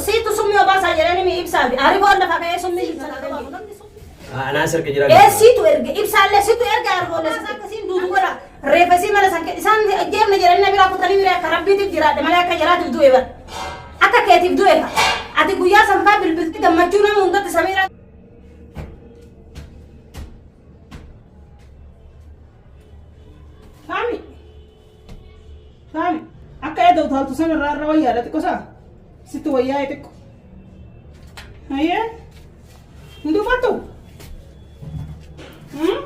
Siitu summii obaasaa jedhanii mi ibsaa fi arifoon lafa ka'ee summii ibsa. Anaa sirka jira. Ee siitu erge ibsaallee siitu erge arifoollee siitu akkasiin duutu godha. Reefa isii mana san isaan ajjeefne jedhanii na biraa kutanii miree akka rabbiitiif jiraadhe malee akka jaraatiif du'e bara. Akka keetiif du'e fa. Ati guyyaa sanfaa bilbilti gammachuu nama hundatti samiira. Faami. Faami. Akka edda utaaltu sana irraa irra wayyaadha xiqqo isaa. Sitti wayyaa'e xiqqo. Hayyee. Hin dubbattu. Hmm?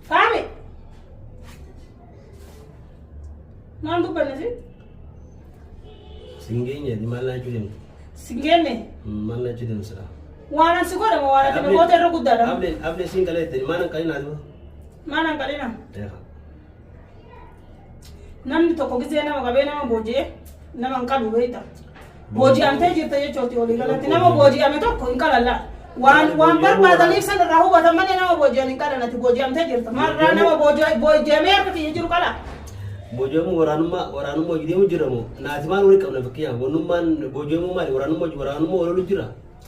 Faami. Maal dubbanne si? Sin geenye maal naa jechuu deemtu? Sin geenne. Maal naa jechuu deemtu silaa? Waan an si godhe moo waan ati na goote irra guddaadha. Ablee ablee siin qalee jettee maal hin qalin ati? Maal hin qalina? Namni tokko gizee nama qabee nama booji'e nama hin qalu beekta. Booji'amtee jirta jechuuti walii galatti. Nama booji'ame tokko hin qalan laa. Waan waan barbaadaniif san irraa hubatan malee nama booji'an hin qalan ati booji'amtee jirta. Maarraa nama booji'amee harka kiyya jiru qala. Booji'amuu waraanummaa waraanummaa hojii deemu jira moo naati maal walii qabna fakkeenyaaf wannummaan booji'amuu maali waraanummaa waraanummaa wal lolu jira.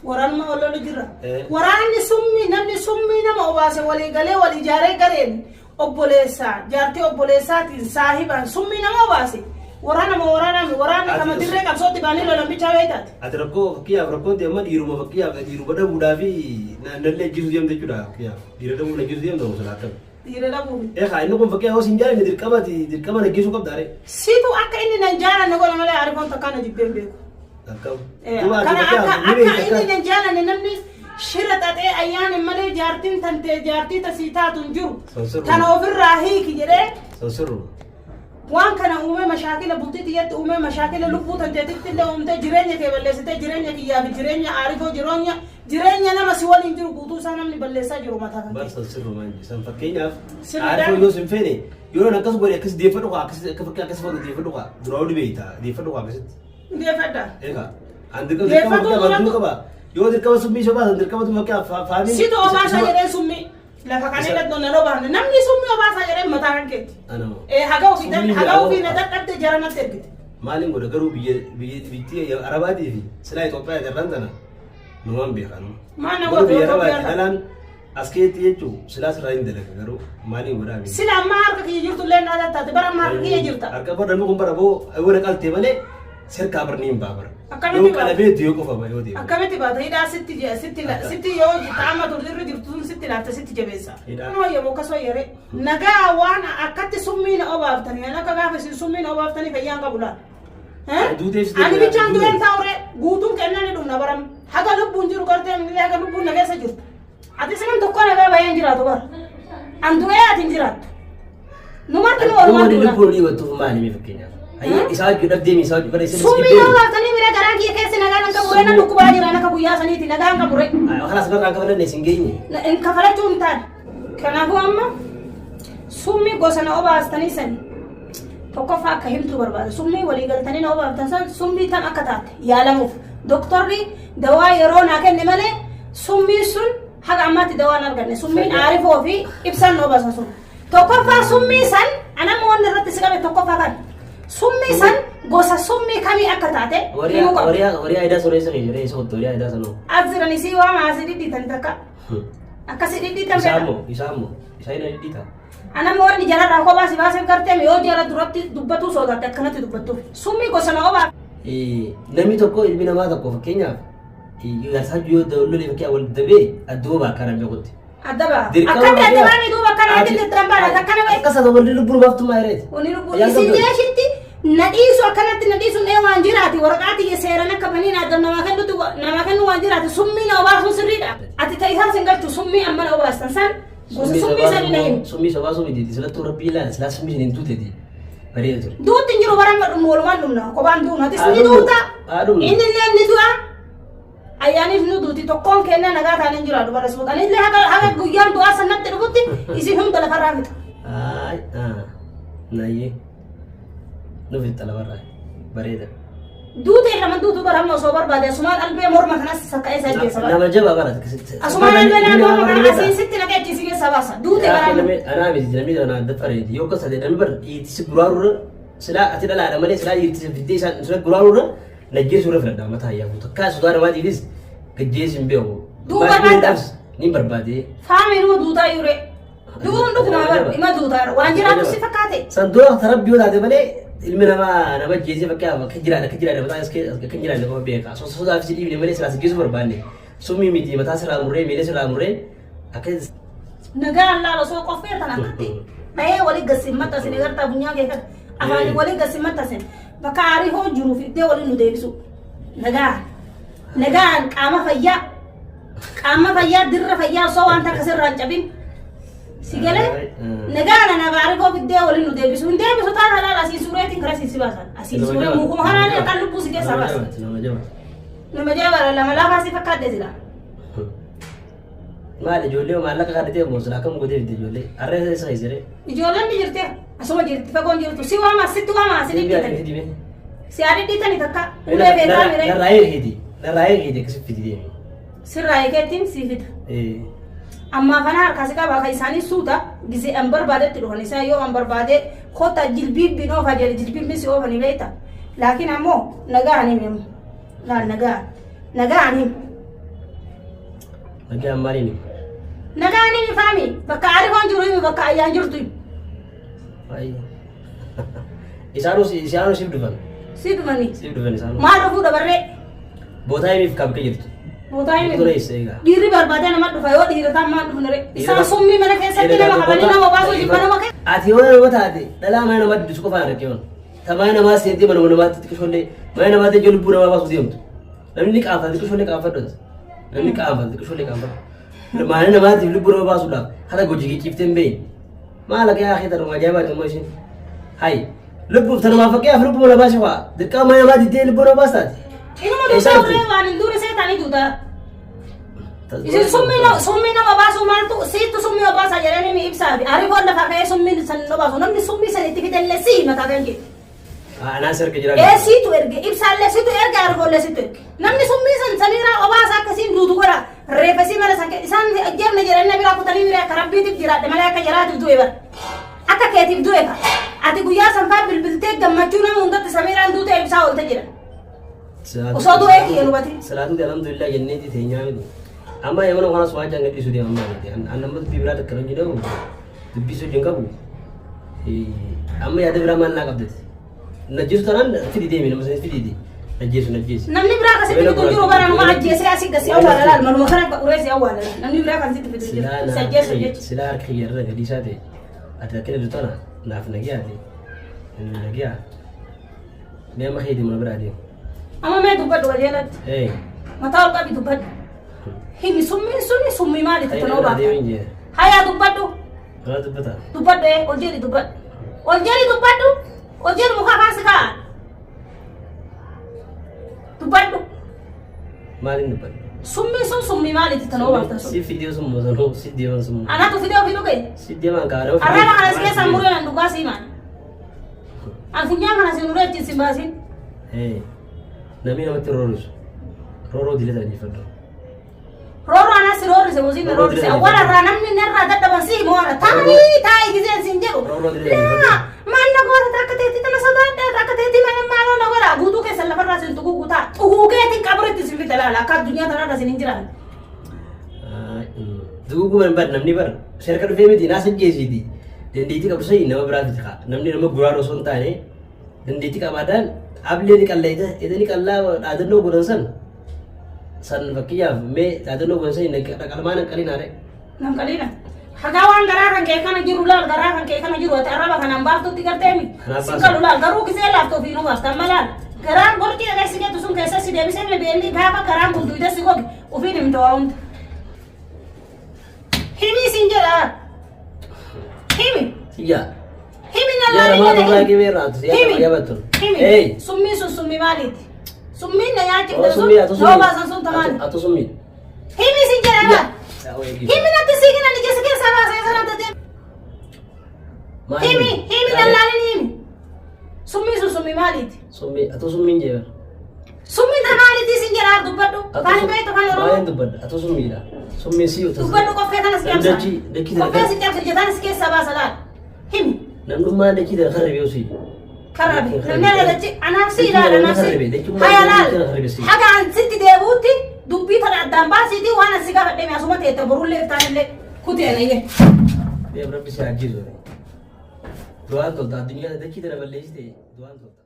Waraanummaa wal lolu jira. Waraanni summii namni summii nama obaase walii galee wal ijaaree gareen obboleessa jaartii obboleessaatiin saahibaan summii nama obaase waraana moo waraanaa mi waraanni kama dirree qabsootti baanii lolan bichaa beektaati. Ati rakkoo fakkeenyaaf rakkoon ta'e amma dhiiruma fakkeenyaaf dhiiruma dhabuudhaa fi nallee ajjeesuu deemte jechuudha fakkeenyaaf dhiira dhabuun ajjeesuu deemte moo silaa akkami. Dhiira dhabuun. Eegaa inni kun fakkeenyaaf yoo sin jaalanne dirqama dirqama ajjeesuu qabda aree. Situ akka inni nan jaalanne godha malee arifoon takkaa na jibbee hin beeku. Akkam. Kana akka akka inni nan jaalanne namni shira xaxee ayyaana malee jaartiin tantee jaartii tasii taatu hin jiru. Tana ofirraa hiiki jedhee Sonsirru. waan kana uumee mashaakila bultii tiyyatti uumee mashaakila lubbuu tanteetitti illee uumtee jireenya kee balleessitee jireenya kiyyaa fi jireenya aarifoo jireenya jireenya nama si waliin jiru guutuu isaa namni balleessaa jiru mataa kan Bar kee. sonsirru maan san fakkeenyaaf Sirriidha. aarifoo yoo sin feene yoo akkas godhe akkas deeffadhu kaa akkas akka fakkii akkas godhu deeffadhu kaa duraa oli beekta deeffadhu kaa akkasitti. Deeffadha. Egaa an dirqama dirqama Deeffatuu fakkii duratti- qaba. Yoo dirqama summii sobaa san dirqama tu fakkii faamiin. Situ obaasaa jedheen summii. Lafa kana irratti nan obaafne. Namni summii obaasaa jedheen mataa kan keeti. Anamo. Ee haga ofii Summii haga yaa ofii na obaa. dadhabde jara natti ergite. Maaliin godha garuu biyya biyya biyyi Arabaatii fi silaa Itoophiyaa irraan tana numaan beekan. Maal na Garuu goote biyya Itoophiyaa Arabaatii irraa? dhalaan as keessatti jechuun silaa sirraa hin dalaga garuu maaliin godhaa biyya. Sila amma harka kiyya jirtu illee naa taate bara amma harka kiyya jirta. Harka bara namni kun bara boo yoo qaltee malee sirkaa barni hin baa bara. Akkamitti Yoo baata? qalabee yoo qofa ba yoo deeme. Akkamitti baata hidhaa sitti sitti sitti yoo ta'ama turtirri jirtu sun sitti laafte sitti jabeessa. Hidhaa. Kun wayyamu akkas wayyare. Nagaa waan akkatti summii na obaaftanii ani akka gaafa isin summii na obaaftanii fayyaan qabu laal. Duutee si Ani deemee bichaan duutee. du'een taa'ure guutuun kennaa ni dhumna baram. Haga lubbuun jiru gartee illee haga lubbuun na keessa jirtu. Ati sinan tokko nagaa bahee hin jiraatu bara. An du'ee ati hin jiraattu. Nu marti nu oolmaan Wanni duuna. lubbuun dhiibattuuf maali mee fakkeenyaaf? Hayyee isaa wajjin dhabdee isaa wajjin bara isin Summii yoo baaftanii mire garaan kiyya keessa nagaan hin qabu na dhukkubaa jira akka guyyaa saniiti nagaan qabu re. Kalaas narraan kafalanne isin geenye. Hin kafalachuu hin taane. Kanaafuu amma summii gosa na obaastanii sani tokkoffaa akka himtuu barbaada. Summii walii galtanii na obaaftan san summii tam akka taate yaalamuuf. Doktorri dawaa yeroo naa kenne malee summii sun haga ammaatti dawaa hin arganne. Summiin aarifoo fi ibsaan na obaasan sun. Tokkoffaa summii san anamma wanni irratti si qabe tokkoffaa kan. Summii san gosa summii kamii akka taate himuu qabda. Horii aayidaa soreessa kee jedhee isa hotti horii aayidaa sanoo. As jiranii si waama asii dhidhiitan takka. Akkasii dhidhiitan Isaa beeka. immoo isaa immoo isaa hin dhidhiita. Anamma wanni jararraa kophaa si baaseef gartee yoo jara duratti dubbatuu sodaatte akkanatti dubbattuuf. Summii gosa na obaa. Namni tokko ilmi namaa tokko fakkeenyaaf jaarsaa yoo lolee fakkeenyaaf wal dabee adduma ba'a akka namni tokkotti. Adda ba'a. Dirqama Akkamitti adda fakkeenyaaf- baanii duuba akkana Ati- itti ittiin baana akkana bahe. Akkas haa walli lubbuun baaftummaa hireeti. Wani lubbuu Yaa isin qabdu. jeeshitti na dhiisu akkanatti na dhiisu ee waan jiraati waraqaa tiyya seeran akka baniin addam namaa kennutti namaa kennu waan jiraati summii na obaasuun sirriidha. Ati ta isaan sin galchu summii amma na obaastan san gosa summii sanii na himi. Summii sobaa summii diiti silattuu rabbii ilaala silaa summii hin tuuteeti. Bareeda ture. Duutti hin jiru bara dhumnu walumaan dhumna kophaan duuna atis ni Haa dhumnu. duuta Haa dhumnu. inni illee ni du'a ayyaaniif nu duuti tokkoon kennaa nagaa taanee hin jiraatu bara suuta ani illee haga haga guyyaan du'aa san natti dhufutti isin hunda lafarraa fixa. Ay, ah, nayyee. Nu fixxa lafarraa. Bareeda. Duutee lama duutuu bara amma osoo barbaade asumaan albee morma kanas sakka'ee isa ajjeesa bara. Nama jabaa bara. Asumaan albee nama morma kana asiin sitti naqee achi si keessa baasa. Duutee bara amma. Anaa miti namni kana dafareeti yoo akkas ta'e namni bara dhiirtisi guraarurra silaa ati dhalaadha malee silaa dhiirtisi fiddee isaan sila guraarurra najjeesuu irra filadha mataa yaa guutu. Akkaa sodaa namaatiifis gajjeessi hin beeku. Duuba barbaadda? Ni barbaade. Faamiinuma duutaa yuuree. Du'uun dhugumaa bara ima duutaa waan jiraatu si fakkaate. San dura tarabbii yoo taate malee ilmi namaa nama jeesee fakkaaf akka jiraadha akka jiraadha mataa akka jiraadha qofa beeka. Sodaaf si dhiibne malee silaa si geessu barbaanne. Summii miti mataa sirraa murree miila sirraa murree akka Nagaan laala osoo qoffee tan akkatti dhahee walii gasi maxxasin agartaa bunyaan kee kana afaanii walii gasi maxxasin bakka aarii hoo jiruuf iddoo waliin nu deebisu. Nagaan nagaan qaama fayyaa qaama fayyaa dirra fayyaa osoo waan takka sirraa hin cabin si galee nagaan ana aarii hoo iddoo waliin nu deebisu hin deebisu taata laala asiin suureetiin karaa siin si baasan asiin suuree muukuma kanaan kan lubbuu si keessaa baasa. Nama jabaa. Nama jabaa lama lafaa si fakkaadhe sila. Maal ijoollee maallaqa kadhatee moo silaa akkam gootee fidde ijoollee harree isa keessee Ijoolleen ni jirti asuma jirti fagoon jirtu si waama sitti waama si dhidhiitani. Si haa dhidhiitani takka ulee beekaa miree Narraa eegiti narraa eegiti akkasi fidi deemi. Sirraa eegeettiin si fida. Ammaa kana harkaa si qaba kan isaanii suuta gisee an barbaadetti dhufan isaa yoo an barbaade kota jilbiibbiin oofa jedhe jilbiibbiin si oofani beekta. Laakiin ammoo nagaa ani himu. Laal nagaa nagaa ani himu. Nagaan maaliin himu? Nagaa ani himi faami bakka aarifoon jiru himi bakka ayyaan jirtu himi. Isaanuu isaanuu siif dhufan. Si dhufanii. Siif dhufan isaanuu. Maal dhufuu dabarree? Bootaa himiif kabka jirtu. Bootaa himiif. Tura eessa egaa? Dhiirri barbaadee nama dhufa yoo dhiira ta'an maal dhufne ree? Isaan summii mana keessatti nama qabanii nama baasuu jibba nama keessa. Ati yoo nama taate dhalaa mana namaatti dusu qofaan argee waan. Ta mana namaa seentee manuma namaatti xiqqishoollee mana namaatti ijoo lubbuu namaa baasuu deemtu. Namni ni qaanfata xiqqishoollee qaanfadhu. Namni qaanfata xiqqishoollee qaanfadhu. Mana namaatiif lubbuu nama baasuudhaaf haala gojii ciiftee hin beeyin. Maal akka yaa keetan ajaa'ibaa ta'uu isheen. Hayi lubbuuf tanumaaf fakkeenyaaf lubbuu nama baasee waa dirqama mana namaa diddee lubbuu nama baastaati. Inuma duutaa uree waan hin duune seetaanii duutaa. Isin summii nama summii nama baasuu maaltu siittu summii obaasaa jedhanii mi ibsaa fi ariifoon lafaa ka'ee summii san obaasu namni summii san itti fidellee sii mataa kan jedhu. Anaa sarka jira. Ee siitu erge ibsaallee siitu erge ariifoollee siitu erge. Namni summii san samiiraa obaasaa akkasiin duutu godha reeffa isii mana san isaan ajjeefne jedhanii na biraa kutanii miree akka rabbiitiif jiraadhe malee akka jaraatiif du'e bara. Akka keetiif du'e ka. Ati guyyaa san faa bilbiltee gammachuu nama hundatti samiiraan duute ibsaa oolte jedha. Osoo du'ee kiyya nu batin. Salaatu alhamdulillah jenneeti teenyaa miti. Amma yamana kana suwaa jaan gadhiisuu deema amma miti. An amma dubbii biraa takka hin jedhamu. Dubbii sun hin qabu. Amma yaada biraa maal naa qabdati. Najjeesu tanaan fidi deemi nama sanis fidi deemi. Najjeesu najjeesu. Namni biraa akkasitti fidu hin jiru bara numa ajjeesee asii gasi awwaala laal manuma kana uree si awwaala laal. Namni biraa kan sitti fidu hin jiru. Si ajjeesu jechuudha. Silaa harka kiyya irra gadiisaa ta'e ati akka jedhu tana naaf nagiyaati. Nagiyaa. Mee amma keetii mana biraa deemu. Amma mee dubbadhu qajeelatti. Ee. Mataa ol qabi dubbadhu. Himi summiin suni summii maaliiti Mana tanoo biraa baafta. deemin jee. Hayaa dubbadhu. Mana dubbata. Dubbadhu ee ol jedhi dubbadhu. Ol jedhi dubbadhu. Ol jedhi muka kaasi kaa'a. Dubbadhu. Maaliin dubbadhu? Summiin sun summii maaliiti tanoo baafta sun. Si fidee sun mosanoo si deeman sun. Anatu fidee ofii dhuge. Si deeman kaadha. Arraba kanas keessaa muree nan dhugaa siimaan. An funyaan kana sin uree achiin sin baasin. Ee. Namni namatti roorrisu. Roorroo dilata injifadhu. Roorroo anas si roorrise moo siin na roorrise. Awwaala irraa namni narraa dadhaban si himu ana. Taa'ii taa'ii gizeen siin jedhu. Roorroo dilata injifadhu. Laa maal na goota takka teetii tana sodaadha takka teetii mana maaloo na godha guutuu keessan lafarraa sin xuguugu ta'a. Xuguugeetiin qabritti sin fixa laala akka addunyaa tanarra sin hin jiran. Duguuguma hin bar namni bar seerka dhufee miti naas ajjeesiiti. Dandeettii qabdu sanii nama biraa fiti kaa. Namni nama guraan osoo hin taane dandeettii qabaadhaan ablee ni qalla eda ni qallaa dhaadannoo godhan san san fakkeenyaaf mee dhaadannoo godhan sanii qalmaan hin qalin haare. Nan qalina. Hagaa waan garaa kan kee kana jiru laal garaa kan kee kana jiru ati arraba kanaan baaftutti garteemi. Kanaaf Si baasa. qalu laal garuu gisee laaftu ofiinuu baafta amma laal. Garaan borcii dhagaa si jettu sun keessa si deebisee mi beelli gaafa garaan kun duyda si goge ofiin himta waa hunda. Himi siin jedha. Himi. Siyyaa. Himi na Yaa laalin namaa jedha torraa himi. qibee irraa tu Himi. yaa yabattu. Himi. Ee. Summiin sun summii maaliiti? Summiin na Oo nyaachifte sun summii atu noo summii. baasan sun tamaani. Atu summii. Himi siin jedha laal. Yaa oo eegi. Himi natti siiqina ni keessa keessaa baasee sana tatee. Himi himi lallaalin himi. Summii sun summii maaliiti? Summii atu summiin jee. laal dubbadhu. Afaan hin beektu afaan Oromoo. Baay'een dubbadha. Atu summiidha. Summiin si Dubbadhu qoffee kanas cabsa. Dachii dachii tana Qoffee si cabsa jetaan si keessaa baasa laal. Himi. Namnummaan dachii tana karra beeku si. Karrabe. Namni ana dachi anaaf si ilaala anaaf si. Haya laal. Haga an sitti deebi'utti dubbii tana addaan baasiitii waan an si gaafadhe mi asuma teette borullee iftaanillee kuteen ayyee. Deem rabbi si ajjeesu. Du'aan tolta addunyaa dachii tana balleessite du'aan tolta.